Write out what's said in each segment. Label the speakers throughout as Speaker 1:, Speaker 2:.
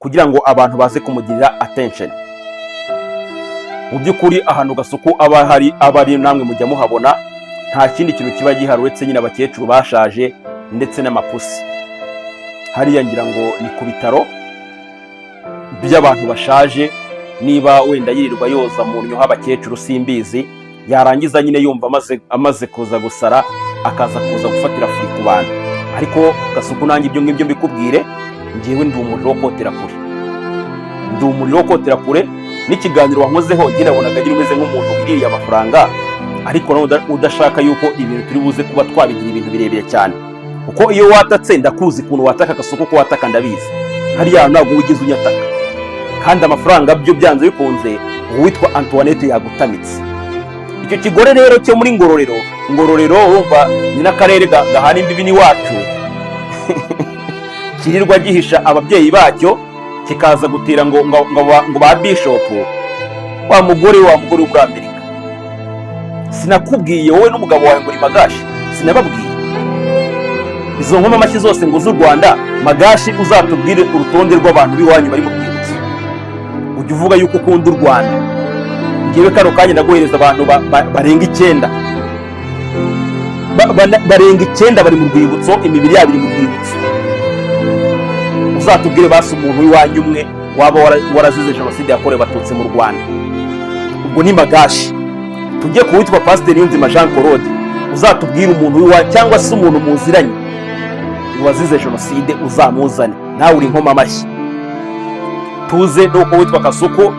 Speaker 1: Kugira ngo abantu baze kumugirira attention. Mu by'ukuri, ahantu Gasuku aba hari, aba ari, namwe mujya muhabona, nta kindi kintu kiba gihari uretse nyine abakecuru bashaje ndetse n'amapusi. Hariya ngira ngo ni ku bitaro by'abantu bashaje. Niba wenda yirirwa yoza mu nnyo h'abakecuru, simbizi. Yarangiza nyine yumva amaze kuza gusara, akaza kuza gufatira free ku bantu. Ariko Gasuku, nanjye ibyo ngibyo mbikubwire, ngewe ndi umuriro wo kotera kure, ndi umuriro wo kotera kure. N'ikiganiro wankozeho, njye nabonaga nyine umeze nk'umuntu wiririye amafaranga, ariko nawe udashaka yuko ibintu turi buze kuba twabigira ibintu birebire cyane, kuko iyo watatse ndakuzi ukuntu wataka. Gasuku, ko wataka ndabizi. Hariya ntabwo wigeze unyataka, kandi amafaranga byo byanze bikunze uwitwa Antoinette yagutamitse. Icyo kigore rero cyo muri Ngororero, Ngororero urumva ni n'akarere gahana imbibi n'iwacu, kirirwa gihisha ababyeyi bacyo, kikaza gutira ngo ba bishopu. Wa mugore wo muri Amerika, sinakubwiye wowe n'umugabo wawe ngo uri magashi? Sinababwiye izo nkoma amashyi zose ngo z'u Rwanda? Magashi, uzatubwire urutonde rw'abantu b'iwanyu bari mu rwibutso. Ujya uvuga yuko ukunda u Rwanda. Ngewe kano kanya ndaguhereza abantu barenga icyenda. Barenga icyenda bari mu rwibutso, imibiri yabo iri mu rwibutso. Uzatubwire basi umuntu w'iwanyu umwe waba warazize Jenoside yakorewe Abatutsi mu Rwanda. Ubwo ni Magashi. Tujye ku witwa Pasiteri Niyonzima Jean Claude. Uzatubwire umuntu w'iwanyu cyangwa se umuntu muziranye wazize jenoside, uzamuzane. Nawe uri nkoma amashyi. Tuze nuko witwa Kasuku,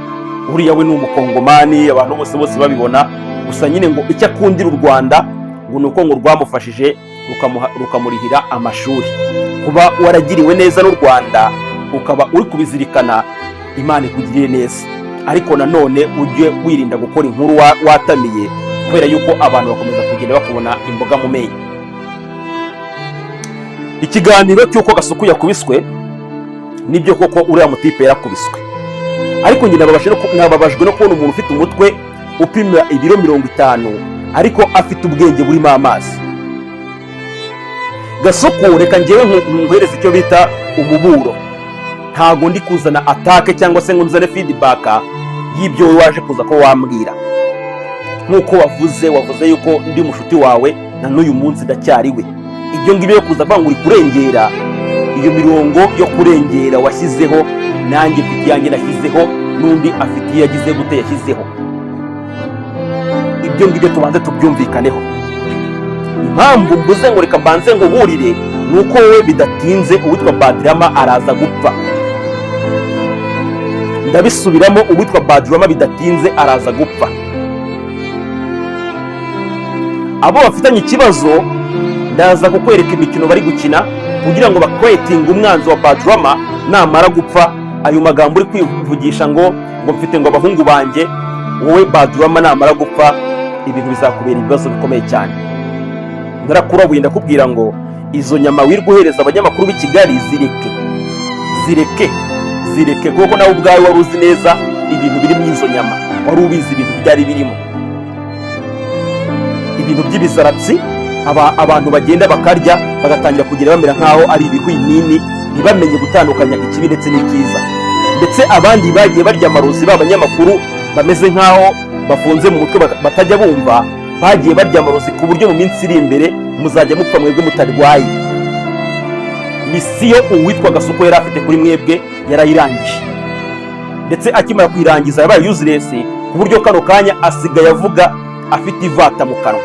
Speaker 1: uriya we ni Umukongomani, abantu bose babibona. Gusa nyine ngo icyo akundira u Rwanda ngo ni uko ngo rwamufashije, rukamurihira amashuri. Kuba waragiriwe neza n'u Rwanda ukaba uri kubizirikana, Imana ikugirire neza. Ariko nanone ujye wirinda gukora inkuru watamiye, kubera yuko abantu bakomeza kugenda bakubona imboga mu menyo. Ikiganiro cy'uko Gasuku yakubiswe, nibyo koko uriya mutipe yarakubiswe. Ariko njye nababajwe no kubona umuntu ufite umutwe upima ibiro 50, ariko afite ubwenge burimo amazi. Gasuku, reka ngewe nkuhereze icyo bita umuburo. Ntabwo ndi kuzana attack cyangwa se ngo nzane feedback y'ibyo wowe waje kuza ko wambwira. Nk'uko wavuze yuko ndi mushuti wawe, na n'uyu munsi ndacyari we. Ibyo ngibyo yo kuza kuvuga ngo uri kurengera, iyo mirongo yo kurengera washyizeho, nanjye mfite iyanjye nashyizeho, n'undi afite iyo yagize gute yashyizeho. Ibyo ngibyo tubanze tubyumvikaneho. Impamvu mvuze ngo reka mbanze ngo burire, ni uko wowe bidatinze uwitwa Badrama araza gupfa. Ndabisubiramo, uwitwa Badrama bidatinze araza gupfa. Abo bafitanye ikibazo, ndaza kukwereka imikino bari gukina kugira ngo bakwetinge umwanzi wa Badrama. Namara gupfa, ayo magambo uri kwivugisha ngo mfite ngo abahungu banjye, wowe Badrama namara gupfa, ibintu bizakubera ibibazo bikomeye cyane. Narakurabuye, ndakubwira ngo izo nyama wirwa uhereza abanyamakuru b'i Kigali, zireke, zireke, zireke, kuko nawe ubwawe wari uzi neza ibintu biri mu izo nyama. Wari ubizi ibintu byari birimo, ibintu by'ibizaratsi. Abantu bagenda bakarya, bagatangira kugenda bamera nk'aho ari ibihwinini, ntibamenye gutandukanya ikibi ndetse n'icyiza. Ndetse abandi bagiye barya amarozi b'abanyamakuru bameze nk'aho bafunze mu mutwe, batajya bumva, bagiye barya amarozi ku buryo mu minsi iri imbere muzajya mupfa mwebwe mutarwaye. Mission uwitwa Gasuku yari afite kuri mwebwe yarayirangije, ndetse akimara kuyirangiza yabaye useless, ku buryo kano kanya asigaye avuga afite ivata mu kanwa.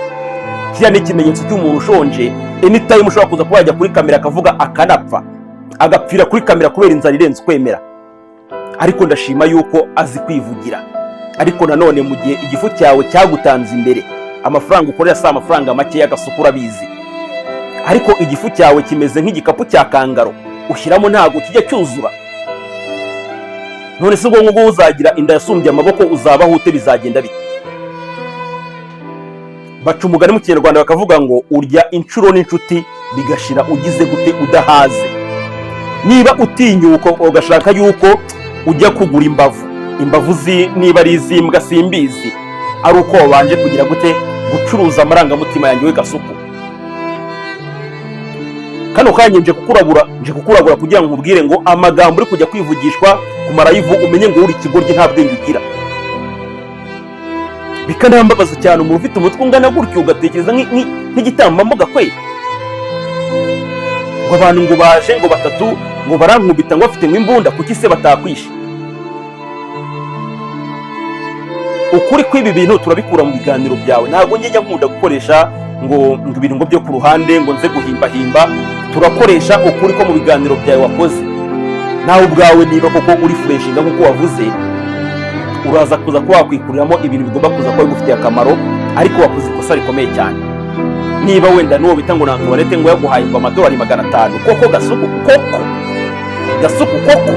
Speaker 1: Kiriya ni ikimenyetso cy'umuntu ushonje. Anytime ushobora kuza kuba yajya kuri kamera akavuga, akanapfa, agapfira kuri kamera kubera inzara irenze ukwemera. Ariko ndashima yuko azi kwivugira. Ariko nanone mu gihe igifu cyawe cyagutanze imbere, amafaranga ukorera si amafaranga makeya, Gasuku, urabizi. Ariko igifu cyawe kimeze nk'igikapu cya kangaro, ushyiramo ntabwo kijya cyuzura. None se ubwo ngubwo uzagira inda yasumbye amaboko, uzabaho ute? Bizagenda bite? Baca umugani mu Kinyarwanda bakavuga ngo urya inshuro n'inshuti bigashira ugize gute? Udahaze. Niba utinyuka ugashaka yuko ujya kugura imbavu, imbavu niba ari iz'imbwa simbizi, ari uko wabanje kugira gute? Gucuruza amarangamutima yanjye, we Gasuku. Kano kanya ntabwo ndi kuza kuvuga ngo Kano kanya nje kukurabura kugira ngo nkubwire ngo amagambo uri kujya kwivugishwa ku ma live, umenye ngo uri ikigoryi, nta bwenge ugira. Bikanambabaza cyane, umuntu ufite umutwe ungana gutyo, ugatekereza nk'igitambambuga kwe, ngo abantu ngo baje ngo batatu ngo barankubita ngo bafite ngo imbunda. Kuki se batakwishe? Ukuri kw'ibi bintu turabikura mu biganiro byawe. Ntabwo njya nkunda gukoresha ngo ibintu ngo byo ku ruhande, ngo nze guhimbahimba. Turakoresha ukuri ko mu biganiro byawe wakoze nawe ubwawe. Niba koko uri fureshinga nk'uko wavuze, uraza kuza kuba wakwikuriramo ibintu bigomba kuza kuba bigufitiye akamaro. Ariko wakoze ikosa rikomeye cyane. Niba wenda n'uwo bita ngo na Antoinette ngo yaguhaye ngo amadolari 500 koko, Gasuku, koko Gasuku, koko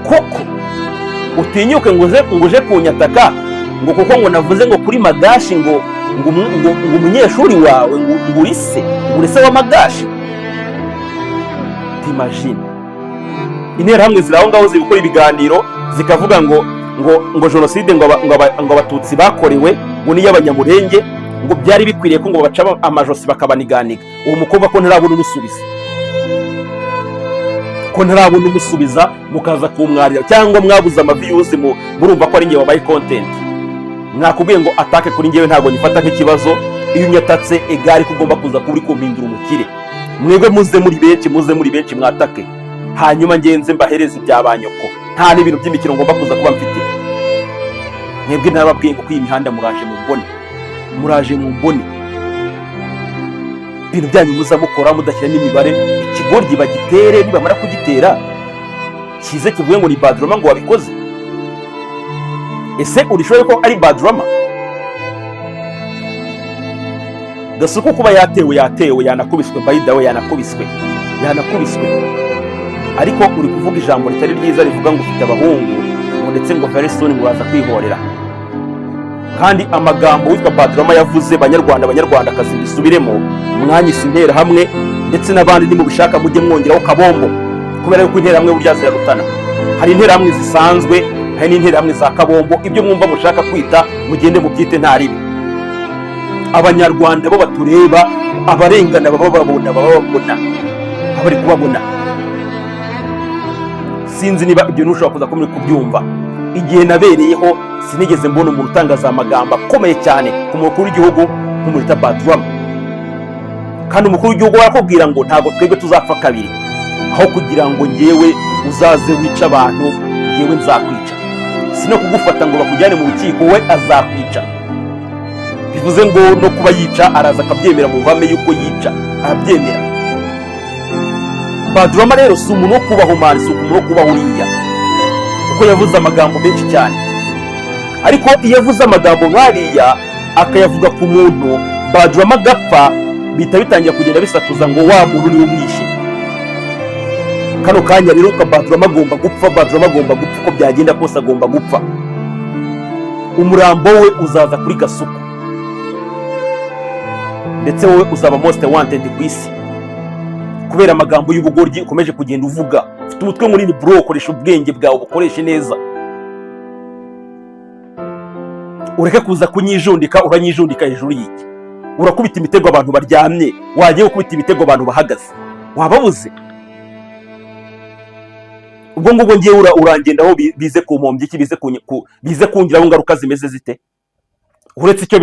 Speaker 1: koko utinyuke ngo uje kunyataka ngo kuko ngo navuze ngo kuri Magashi, ngo umunyeshuri wawe, ngo uri se wa Magashi. T'imagines, Interahamwe ziri aho ngaho ziri gukora ibiganiro, zikavuga ngo jenoside ngo Abatutsi bakorewe ngo niyo Abanyamurenge, ngo byari bikwiriye ko ngo baca amajosi bakabaniganiga. Uwo mukobwa ko ntarabona umusubiza, ko ntarabona umusubiza, mukaza kumwarira cyangwa mwabuze ama views, murumva ko ari njye wabaye content? Mwakubwiye ngo attack kuri njyewe ntabwo nyifata nk'ikibazo. Iyo unyatatse egare ko ugomba kuza kuba uri kumpindura umukire. Mwebwe muze muri benshi, muze muri benshi mwatake, hanyuma ngenze mbahereze ibya ba nyoko. Nta n'ibintu by'imikino ngomba kuza kuba mfite. Mwebwe narababwiye ngo kuri iyi mihanda muraje mumbone, muraje mumbone. Ibintu byanyu muza mukora mudashyiramo imibare, ikigoryi bagitere, nibamara kugitera kize kivuge ngo ni Badrama ngo wabikoze. Ese urishoboye ko ari Badrama? Gasuku kuba yatewe, yatewe, yanakubiswe. By the way, yanakubiswe, yanakubiswe. Ariko uri kuvuga ijambo ritari ryiza rivuga ngo ufite abahungu, ngo ndetse ngo very soon ngo uraza kwihorera. Kandi amagambo witwa Badrama yavuze, Banyarwanda, Banyarwandakazi, mbisubiremo, mwanyise Interahamwe ndetse n'abandi, nimubishaka mujye mwongeraho kabombo, kubera yuko Interahamwe burya zirarutana. Hari Interahamwe zisanzwe, hari n'Interahamwe za kabombo. Ibyo mwumva mushaka kwita mugende mubyite, nta ribi. Abanyarwanda bo batureba, abarengana baba babona, baba babona, baba bari kubabona. Sinzi niba ibyo ntushobora kuza kuba kubyumva. Igihe nabereyeho sinigeze mbona umuntu utangaza amagambo akomeye cyane ku mukuru w'igihugu nk'umuntu Badrama. Kandi umukuru w'igihugu arakubwira ngo ntabwo twebwe tuzapfa kabiri, aho kugira ngo ngewe uzaze wice abantu, ngewe nzakwica. Si no kugufata ngo bakujyane mu rukiko, we azakwica. Bivuze ngo no kuba yica araza akabyemera mu ruhame yuko yica, arabyemera. Badrama rero si umuntu wo kubaho mani, si umuntu wo kubaho uriya, kuko yavuze amagambo menshi cyane. Ariko iyo avuze amagambo nk'ariya akayavuga ku muntu, Badrama agapfa, bihita bitangira kugenda bisakuza ngo wa muntu niwe umwishe. Kano kanya rero ka Badrama agomba gupfa, Badrama agomba gupfa, uko byagenda kose agomba gupfa. Umurambo we uzaza kuri Gasuku, ndetse wowe uzaba most wanted ku isi kubera amagambo y'ubugoryi ukomeje kugenda uvuga. Ufite umutwe munini bro, koresha ubwenge bwawe, bukoreshe neza, ureke kuza kunyijundika. Uranyijundika hejuru y'iki? Urakubita imitego abantu baryamye, wagiye gukubita imitego abantu bahagaze, wababuze. Ubwo ngubwo ngewe urangendaho bize ku mpombya iki, bize kungiraho ingaruka zimeze zite, uretse icyo